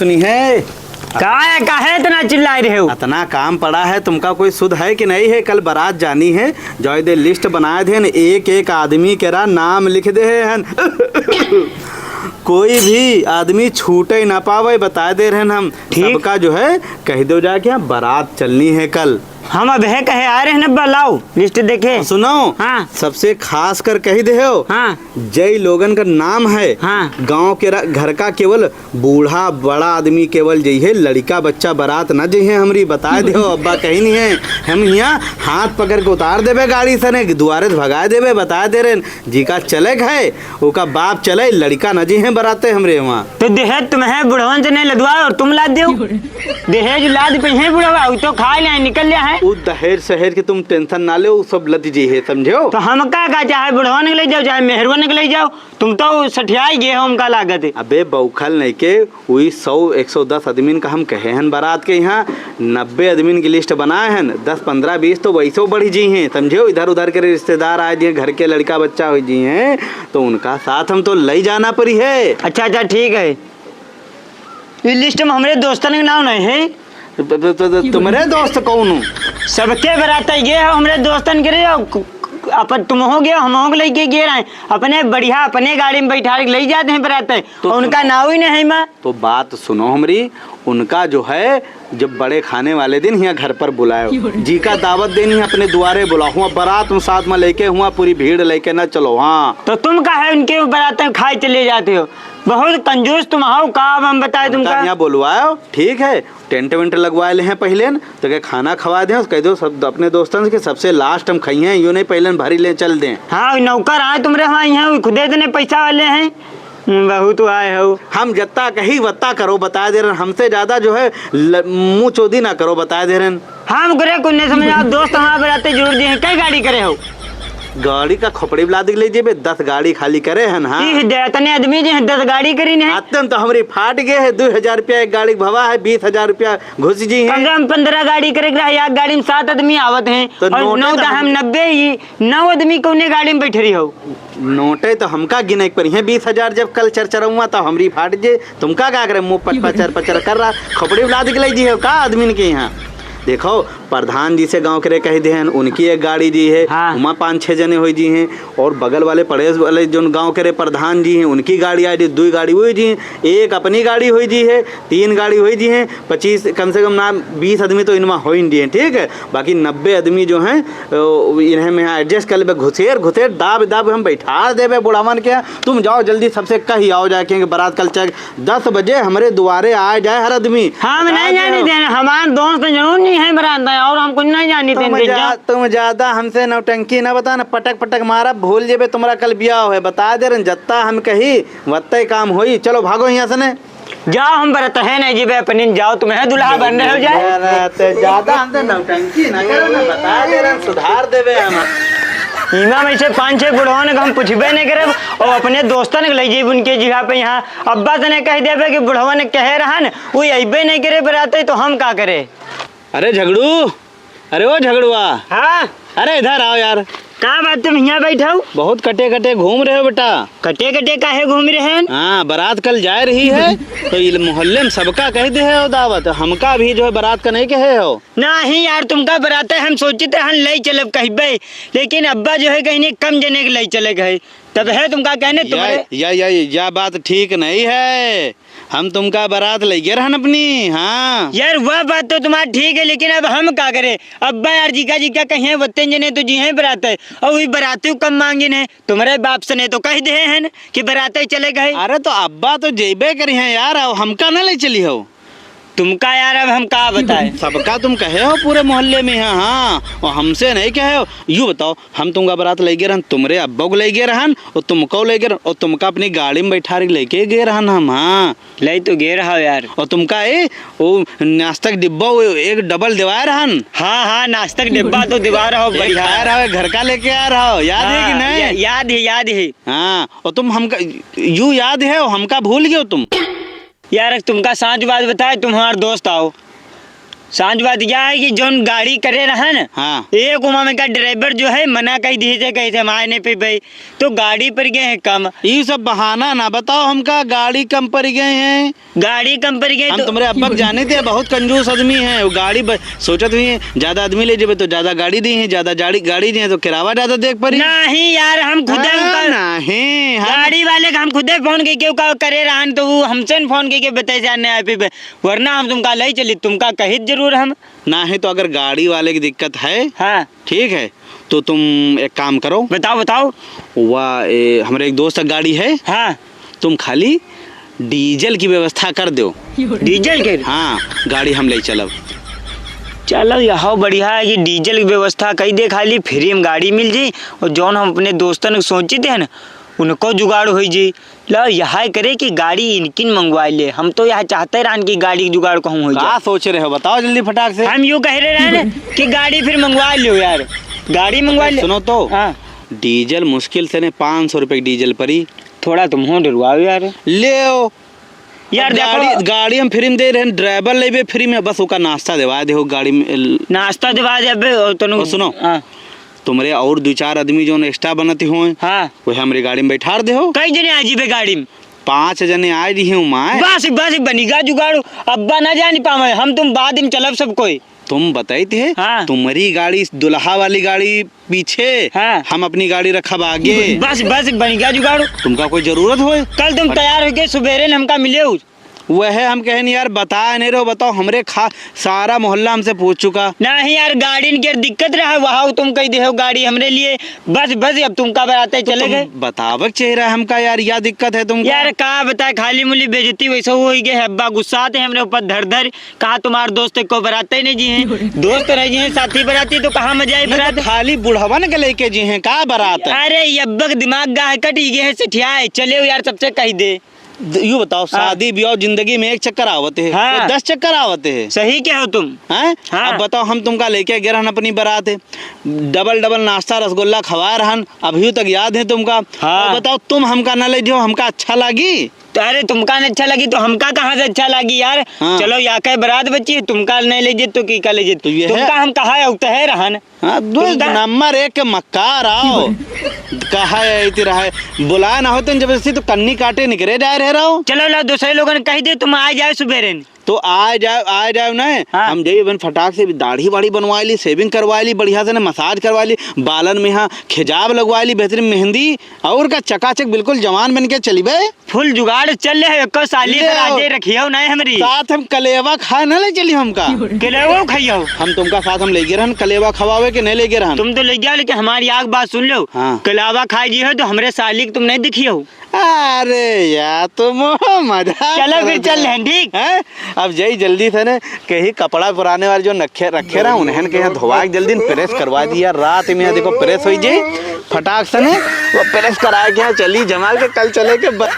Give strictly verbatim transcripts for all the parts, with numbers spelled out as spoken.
सुनी है। का है, काहे इतना चिल्लाए रहे हो? इतना काम पड़ा है, तुमका कोई सुध है कि नहीं है? कल बारात जानी है, जौन दे लिस्ट बनाए थे न, एक एक आदमी केरा नाम लिख दे हैं। कोई भी आदमी छूटे ना पावे, बताए दे रहे हैं हम। ठीक। सबका जो है, कह दो जाके, यहाँ बारात चलनी है कल। हम अब है कहे आ रहे हैं ना, लाओ लिस्ट देखे। सुनो, हाँ। सबसे खास कर कह दे हो। हाँ। जय लोगन का नाम है। हाँ। गाँव के रा-, घर का केवल बूढ़ा बड़ा आदमी केवल जइहे, लड़िका बच्चा बारात न जइहे। हमरी बताए देहो, अब्बा कहीं नहीं है। हम हियाँ हाथ पकड़ के उतार देबे गाड़ी से, ने दुआरे से भगाए देबे, बताए दे रहे हैं। जिका चले के है, ओका बाप चले, लड़िका न जइहे बाराते हमरे वहाँ। तो दहेज तुम्हें बुढ़वन से नहीं लदवा और तुम लाद देउ। दहेज लाद पे है बुढ़वा, उ तो खा ले, निकल ले है। उ दहेज सहेज के तुम टेंशन ना ले, उ सब लद जइहे, समझो। तो हमका का, चाहे बुढ़वन के ले जाओ, चाहे मेहरवन के ले जाओ, तुम तो सठियाई गए हो, हमका लागत है। अबे बौखल नहीं के, वही सौ, एक सौ दस आदमीन का हम कहे हन बारात के यहाँ, नब्बे आदमीन की लिस्ट बनाए हन, दस, पन्द्रह, बीस तो वैसो बढ़ जी हैं, समझे हो? इधर उधर के रिश्तेदार आ जी हैं, घर के लड़का बच्चा हो जी हैं, तो उनका साथ हम तो लई जाना पड़ी है। अच्छा, अच्छा, ठीक है। ये लिस्ट में हमरे दोस्तन के नाम नहीं है। तो, तो, तो, तो तुम्हरे दोस्त कौन हो? सबके बरात ये है, हमरे दोस्तन के रे, अपन तुम हो गया, हम हो लेके गए रहे, अपने बढ़िया, अपने गाड़ी में बैठा के ले जाते हैं बरात, तो और उनका सुनो। नाव ही नहीं है माँ। तो बात सुनो हमरी, उनका जो है, जब बड़े खाने वाले दिन हियाँ घर पर बुलायो, जी का दावत देनी है, अपने दुआरे बुलाओ, हुआ बारात में साथ में लेके, हुआ पूरी भीड़ लेके ना चलो। हाँ। तो तुम का है उनके बरात में खाए चले जाते हो? बहुत कंजूस तुम हो, का अब हम बताए उनका तुमका? यहाँ बुलवायो, ठीक है, टेंट वेंट लगवा ले हैं पहले न, तो के खाना खवा दे, कह दो सब अपने दोस्तन से कि सबसे लास्ट हम खाई हैं, यो नहीं पहले न भरी ले चल दें। हाँ, नौकर आए तुमरे वहाँ, यहाँ खुदे इतने पैसा वाले हैं। हम्म, बहुत आए हो। हम जत्ता कही वत्ता करो, बताए दे रहे, हमसे ज्यादा जो है ल-, मुंह चोदी ना करो, बताए दे रहे। हम करे कुछ नहीं समझ, आप दोस्त हमारे बराते जोड़ दिए हैं, कई गाड़ी करे हो? गाड़ी का खोपड़ी बुला दिख ले जेबे, दस गाड़ी खाली करे हन, हाँ। तीस दे, इतने आदमी जे हैं, दस गाड़ी करी ने। आतन तो हमरी फाट गए है, दो हजार रुपया एक गाड़ी के भवा है, बीस हजार रुपया घुस जी है। कम से कम पन्द्रह गाड़ी करे के रहा, एक गाड़ी में सात आदमी आवत हैं, तो और नोटे नौ तो दहम हम नब्बे ही, नौ आदमी कौने गाड़ी में बैठ रही हो? नोटे तो हमका गिने के पड़ी है, बीस हजार जब कल चरचरौआ तो हमरी फाट जे, तुमका का करे मुंह पट पचर पचर कर रहा, खोपड़ी उलाद के लई जी है का आदमी के यहाँ? देखो, प्रधान जी से गाँव के रे कह दे हैं, उनकी एक गाड़ी जी है, हाँ। उमा पाँच छः जने हो जी हैं, और बगल वाले पड़ोस वाले जोन गाँव के रे प्रधान जी हैं, उनकी गाड़ी आई जी, दुई गाड़ी हुई जी हैं, एक अपनी गाड़ी हुई जी है, तीन गाड़ी हुई जी हैं, पच्चीस, कम से कम ना बीस आदमी तो इनमा हो ही जी हैं, ठीक है। बाकी नब्बे आदमी जो हैं, ओ, इन्हें में यहाँ एडजस्ट कर लेबे, घुसेर घुसेर दाब दाब हम बैठा देबे बुढ़ावन के। तुम जाओ जल्दी सबसे कही आओ जाके कि बारात कल चल दस बजे हमरे दुआरे आ जाए हर आदमी। हम बता नहीं दे। जानी थे, हमार दोस्त जरूर नहीं है बरात में, और हम कुछ नहीं जानी थे तुम इनके जा, जो। तुम ज्यादा हमसे नौटंकी ना बता ना, पटक पटक मारा, भूल जेबे तुम्हारा कल ब्याह है, बता दे रहे, जत्ता हम कही वत्ते काम होई। चलो भागो यहाँ से ने। जाओ, हम बरत है नहीं जेबे अपनी, जाओ, तुम्हें दुल्हा बन रहे हो जाए। यार, ते ज्यादा हमसे नौटंकी ना करो ना, बता दे रहे, सुधार देबे हम। इमा में से पाँच छह बुढ़वन के हम पूछबे नहीं करे, और अपने दोस्तन के ले जेब उनके जिहा पे यहाँ अब्बा से ने कह देबे कि बुढ़वन कहे रहन, वो अइबे नहीं करे बराते, तो हम का करे? अरे झगड़ू, अरे ओ झगड़ुआ। हाँ। अरे इधर आओ यार। का बात, तुम हियाँ बैठा हो? बहुत कटे कटे घूम रहे हो बेटा। कटे कटे काहे घूम रहे हैं? हाँ, बारात कल जाए रही है, तो ये मोहल्ले में सबका कह दे हो दावत, हमका भी जो है बारात का नहीं कहे हो। नहीं यार, तुमका बरात है, हम सोचित रहन ले चलब कहबे, लेकिन अब्बा जो है कहीं कम जने के ले चले गए, तब है तुमका कहने या, तुम्हारे या, या, या बात ठीक नहीं है। हम तुमका बारात लइगे रहन अपनी, हाँ। यार, वह बात तो तुम्हार ठीक है, लेकिन अब हम का करे? अब्बा यार, जिका जिका कहिए, वत्ते जने तो जी हैं बारात है, और वही बाराती कम मांगिन है। तुम्हारे बाप से ने तो कह दे हैं कि बाराते चले गए। अरे, तो अब्बा तो जेबे करी हैं यार, अब हमका ना ले चली हो। तुमका यार, अब हम का बताए? सबका तुम कहे हो पूरे मोहल्ले में, हाँ, हाँ, और हमसे नहीं कहे हो। यू बताओ, हम तुमका बारात लइगे रहन, तुम्हारे अब्बा को लइगे रहन, और तुमको लइगे रहन, और तुमका अपनी गाड़ी में बैठा के लेके गए रहन हम, हाँ। ले तो गए रहा यार। और तुमका ए, वो नाश्ता का डिब्बा, वो एक डबल दिवाए रहन। हाँ, हाँ, नाश्ता का डिब्बा तो दिवा रहा हो, एक बढ़िया। खाए रहा हो, घर का लेके आ रहा हो, याद है कि हाँ, नहीं? या-, याद है, याद है। हाँ, और तुम हमका, यू याद है, हमका भूल गए हो तुम? यार, तुमका साँच बात बताए, तुम हमार दोस्त आओ। सांच बात या है कि जौन गाड़ी करे रहा न, हाँ। एक उमा में का ड्राइवर जो है मना कइ दिहे थे, कहे थे हम आए नहीं पे भाई, तो गाड़ी पर गए हैं कम। ई सब बहाना ना बताओ हमका, गाड़ी कम पड़ गए हैं। गाड़ी कम पड़ गए हम तो तुम्हरे अब्बा के जाने थे, बहुत कंजूस आदमी है। वो गाड़ी ब-, सोचत हुई है, ज्यादा आदमी ले जेबे तो ज्यादा गाड़ी दी है, ज्यादा जाड़ी-, गाड़ी दी है तो किरावा ज्यादा देख पड़ी। नहीं यार, हम खुदे हाँ, उनका नहीं, हम गाड़ी वाले के हम खुदे फोन करके ओका करे रहन, तो वो हमसे न फोन करके बताए जाने आए पे, वरना हम तुमका ले चली, तुमका कहित जरूर हम। नहीं तो अगर गाड़ी वाले की दिक्कत है, हाँ। ठीक है, तो तुम एक काम करो। बताओ, बताओ। वह, ए, हमरे एक दोस्त की गाड़ी है। हाँ। तुम खाली डीजल की व्यवस्था कर दो। डीजल के? हाँ, गाड़ी हम ले चलब। चलो, यह बढ़िया है कि डीजल की व्यवस्था कइ दे, खाली फ्री में गाड़ी मिल जाई। और जौन हम अपने दोस्तन के सोचित है ना, उनको जुगाड़ होइ जाई। ला, यह करे कि गाड़ी इनकिन मंगवाइ ले। हम तो यह चाहते रहन कि गाड़ी के जुगाड़ कहूँ होइ का जाए। सोच रहे हो, बताओ जल्दी फटाक से। हम यूँ कह रहे रहन कि गाड़ी फिर मंगवाइ लो यार, गाड़ी मंगवाइ ले। सुनो तो, हाँ। डीजल मुश्किल से ने पाँच सौ रुपये की डीजल परी। थोड़ा तुम हो डरवाओ यार। ले आओ। यार, गाड़ी, देखो। गाड़ी हम फ्री में दे रहे हैं, ड्राइवर लेबे फ्री में, बस ओका नाश्ता देवा दे हो गाड़ी में। नाश्ता देवा दे अबे, और तनु और सुनो, हाँ। तुम्हरे और दो चार आदमी जौन एक्स्ट्रा बनती होए, हाँ। वह हमरे गाड़ी में बैठार दे हो। कई जने आ जीबे गाड़ी में? पाँच जने आ रही हूँ मैं। बस, बस, बनिगा जुगाड़ू। अब्बा ना जानी पावे, हम तुम बाद में चलब सब कोई। तुम बताई थे, हाँ। तुम्हरी गाड़ी, दुल्हा वाली गाड़ी पीछे, हाँ। हम अपनी गाड़ी रखब आगे। बस, बस, बनिगा जुगाड़ू। तुमका कोई जरूरत होए? कल तुम तैयार होके सुबेरे न हमका मिले हो। वह हम कहन यार, बताए नहीं रहो, बताओ, हमरे खा-, सारा मोहल्ला हमसे पूछ चुका। नहीं यार, गाड़ी के दिक्कत रहा, वहाँ तुम कह दे हो गाड़ी हमरे लिए। बस, बस, अब तुमका बराते तो चले तुम गए। बतावक चेहरा हमका यार, या दिक्कत है तुमका? यार, का बताए, खाली मुली बेइज्जती वैसे हो ही गए है। अब्बा गुस्सा आते हैं हमरे ऊपर धर धर, कहा तुम्हारे दोस्त को बराते नहीं जी हैं, दोस्त रह जी हैं, साथी बराती, तो कहाँ मजा आई ये तो बरात? खाली बुढ़वन के लेके जी हैं का बरात? अरे, ये अब्बा के दिमाग गाह कट ही गए हैं, सेठिया है, चले हो यार, सबसे कह दे। द-, यू बताओ, हाँ। शादी ब्याह जिंदगी में एक चक्कर आवत है, हाँ। ये दस चक्कर आवत है। सही कहो तुम। हैं? हाँ। अब बताओ, हम तुमका लेके गए रहन अपनी बारात, डबल डबल नाश्ता रसगुल्ला खवाए रहन, अभी तक याद है तुमका। हाँ। और बताओ, तुम हमका न ले जाओ, हमका अच्छा लागी? तो अरे, तुमका न अच्छा लगी तो हमका कहाँ से अच्छा लागी यार? हाँ। चलो, या के बारात बची, तुमका नहीं ले जे तो की का ले जे? तो ये तुमका है। हम कहा है, उतहे रहन। हाँ, दो तुम का नंबर एक के मक्कार आओ। कहा है, इति रहा है। बुलाए ना होते न जबरदस्ती तो कन्नी काटे निकरे जाए रहे रहो। चलो ला, दूसरे लोगन कह दे, तुम आ जाए सुबेरे न। तो आ जाए, आ जाए ना। हाँ। हम जाइए बन फटाक से दाढ़ी वाढ़ी बनवा ली, shaving करवा ली, बढ़िया से ना massage करवा ली, बालन में हाँ खिजाब लगवा ली, बेहतरीन मेहंदी, और का चकाचक बिल्कुल जवान बन के चली बे। फुल जुगाड़ चल रहे है, एको साली ले के आओ। राजे रखियो ना हमरी। साथ हम कलेवा खाए ना ले चली हमका। कलेवा खाइयो। हम तुमका साथ हम ले गए रहन, कलेवा खवावे के नहीं ले गए रहन। तुम तो ले गया, लेकिन हमारी आग बात सुन लो। हाँ। कलेवा खाए जी हो तो हमरे साली के तुम नहीं दिखियो। अरे यार, तुम मजाक चलो फिर करत चल हो। रहे हैं, ठीक? हैं? अब जाई जल्दी से ने कहीं कपड़ा पुराने वाले जो नखे रखे रहा, उन्हें के यहाँ धोवा के जल्दी press करवा दिया। रात में यहाँ देखो press होई जाई, फटाक से ने वो press करा के यहाँ चली जमा के कल चले के ब-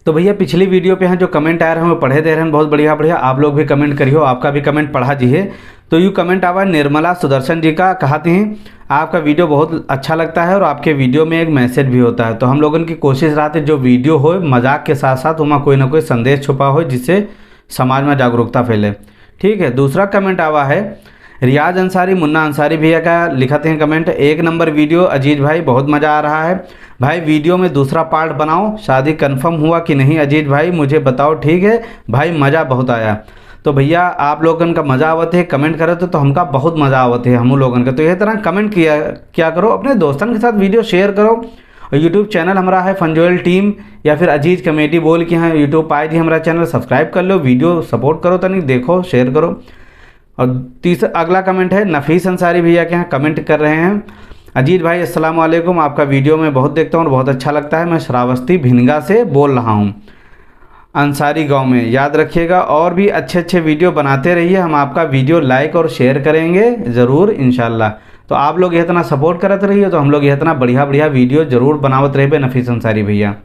तो भैया, पिछली video पे यहाँ जो comment आए रहे हैं, वो पढ़े दे रहे हैं, बहुत बढ़िया, बढ़िया। आप लोग भी comment करियो, आपका भी comment पढ़ा जी है। तो यू comment आवा निर्मला सुदर्शन जी का, कहते हैं, "आपका video बहुत अच्छा लगता है और आपके video में एक message भी होता है।" तो हम लोगन की कोशिश रहती, जो video हो, मजाक के साथ साथ ओमा कोई ना कोई संदेश छुपा हो, जिससे समाज में जागरूकता फैले। ठीक है, दूसरा comment आवा है रियाज अंसारी, मुन्ना अंसारी भैया का, लिखते हैं comment, "एक नंबर video अजीज भाई, बहुत मजा आ रहा है भाई, video में दूसरा part बनाओ। शादी confirm हुआ कि नहीं अजीज भाई, मुझे बताओ, ठीक है भाई, मजा बहुत आया।" तो भैया, आप लोगन का मजा आवत है, comment करत हो तो हमका बहुत मजा आवत है, हमू लोगन का। तो यह तरह comment किया, क्या करो, अपने दोस्तन के साथ video share करो। और YouTube channel हमारा है फंजोयल team या फिर अजीज comedy बोल के यहाँ YouTube पाए जी हमारा channel, subscribe कर लो, video support करो, तनिक देखो, share करो। और तीसरा, अगला comment है नफीस अंसारी भैया के यहाँ, comment कर रहे हैं, "अजीज भाई, अस्सलाम वालेकुम, आपका video मैं बहुत देखता हूँ और बहुत अच्छा लगता है। मैं श्रावस्ती भिनगा से बोल रहा हूँ, अंसारी गांव में। याद रखिएगा, और भी अच्छे अच्छे video बनाते रहिए, हम आपका video like और share करेंगे ज़रूर, इंशाल्लाह।" तो आप लोग इतना support करत रहिए, तो हम लोग इतना बढ़िया बढ़िया video ज़रूर बनावत रहबे, नफीस अंसारी भैया।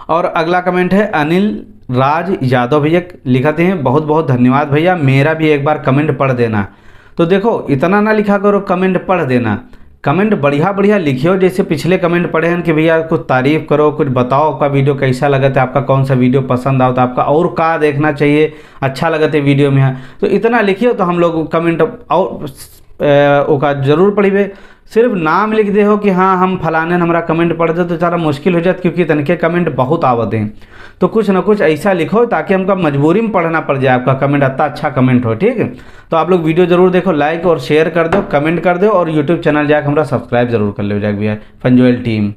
और अगला comment है अनिल राज यादव भैया, लिखते हैं, "बहुत बहुत धन्यवाद भैया, मेरा भी एक बार comment पढ़ देना।" तो देखो, इतना ना लिखा करो comment पढ़ देना, कमेंट बढ़िया बढ़िया लिखियो, जैसे पिछले कमेंट पढ़े हैं कि भैया कुछ तारीफ करो, कुछ बताओ आपका वीडियो कैसा लगत है, आपका कौन सा वीडियो पसंद आवत है, आपका और का देखना चाहिए, अच्छा लगत है वीडियो में है, तो इतना लिखियो तो हम लोग कमेंट और अ, ओका जरूर पढ़िबे। सिर्फ नाम लिख दे हो कि हाँ हम फलाने न, हमरा कमेंट पढ़ दे तो ज़रा मुश्किल हो जात, क्योंकि तनके कमेंट बहुत आवत हैं। तो कुछ ना कुछ ऐसा लिखो ताकि हमका मजबूरी में पढ़ना पड़ जाए आपका कमेंट, इतना अच्छा कमेंट हो, ठीक है। तो आप लोग वीडियो जरूर देखो, लाइक और शेयर कर दो, कमेंट कर दो और यूट्यूब चैनल जाके हमरा सब्सक्राइब जरूर कर लो जाके भैया, फंजोयल टीम।